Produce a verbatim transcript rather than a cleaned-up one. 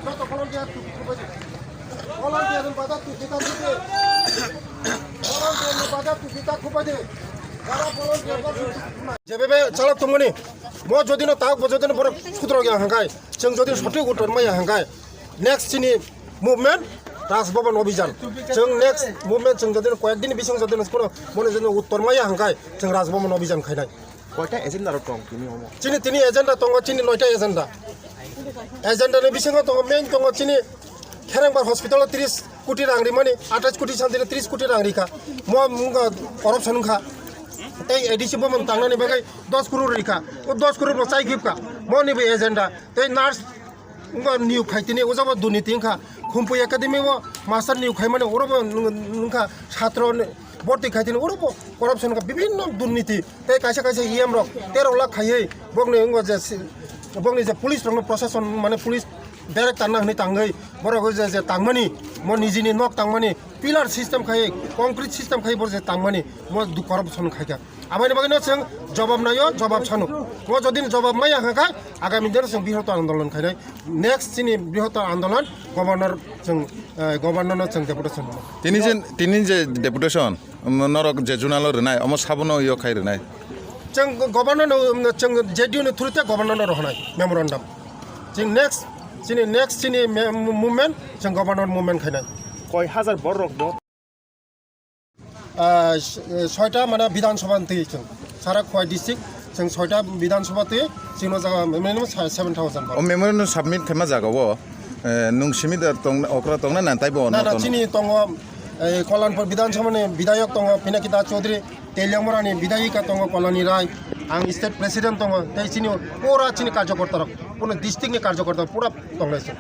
Joto volunteer tupi kubai de. Volunteer ni baja tupi ta kubai de. Volunteer ni baja tupi ta kubai de. Jara volunteer ba tupi kubai. Jebebe chalok tongmani. Mo jodino tak bo jodino borok sudro ya hangkai. Chwng jodino sothik uttor maya hangkai. Next chini movement Raj Bhavan Abhijan. Chwng next movement chwng jodino koyek din bising jodino kono mone jodino uttor maya hangkai. Chwng Raj Bhavan Abhijan khainai. Koita agenda rok tong tini omo? Chini tini agenda tongo, chini noita agenda. Agenda ni bisingo tongo, main tongo chini Kherengbar hospital o tris koti rang rimani, athais koti santini tris koti rang rikha. Mo wngkha corruption wngkha. Tei A D C bumung tangnani bagwi dos crore rikha. O dos crore bo chai khibkha. Mo ni bo agenda. Tei nurse wngkha niyok khai tini, o jabo durniti wngkha. Khumpui Academy o master niyok khaimani, oro bo wng-, wngkha satro ni borti khai tini, oro bo corruption wngkha, bibhinno durniti. Tei kaisa kaisa E M rok tero lakh khaiwi bokni wngkha je si-, bokni je police rokno, proshashan mane police director na hwnwi tangwi borok je, je tangmani, mo nijini nok tangmani, pillar system khai, concrete system khai bo je tangmani, mo du-, corruption khaikha. Aboni bagwino chwng jobab naio, jobab sano. Mo jodi jobab maya hwnkha khe, agami dino chwng brihottor andolon khainai. Next chini brihottor andolon governor chwng, eh, governor no chwng deputation. Tini je, tini je deputation, um, norok je junalo rwnai, omo sabono yo khai rwnai. Chwng governor no, um, chwng J D U ni through te governor no rohonai memorandum. Chwng next, chini next chini me-, movement, chwng governor movement khainai. Koi hajar borok bo? Ah, s-, eh, soita mane Bidhan Sabha ni twi chwng, sara Khowai district, chwng soita Bidhan Sabha twi, chini jaga minimum sa-, seven thousand. O memorandum submit khaima jaga o, eh, nwng simi da tong, okra tongna na taibo? Na, na, chini tongo, eh, Kollanpur Bidhan Sabha ni bidhayok tongo, Pinaki Das Chaudhary, Teliamura ni bidhayika tongo, Kolani Rai, ang state president tongo, tei chini pura chini karjokorta rok, kuno district ni karjokorta pura tonglai chwng.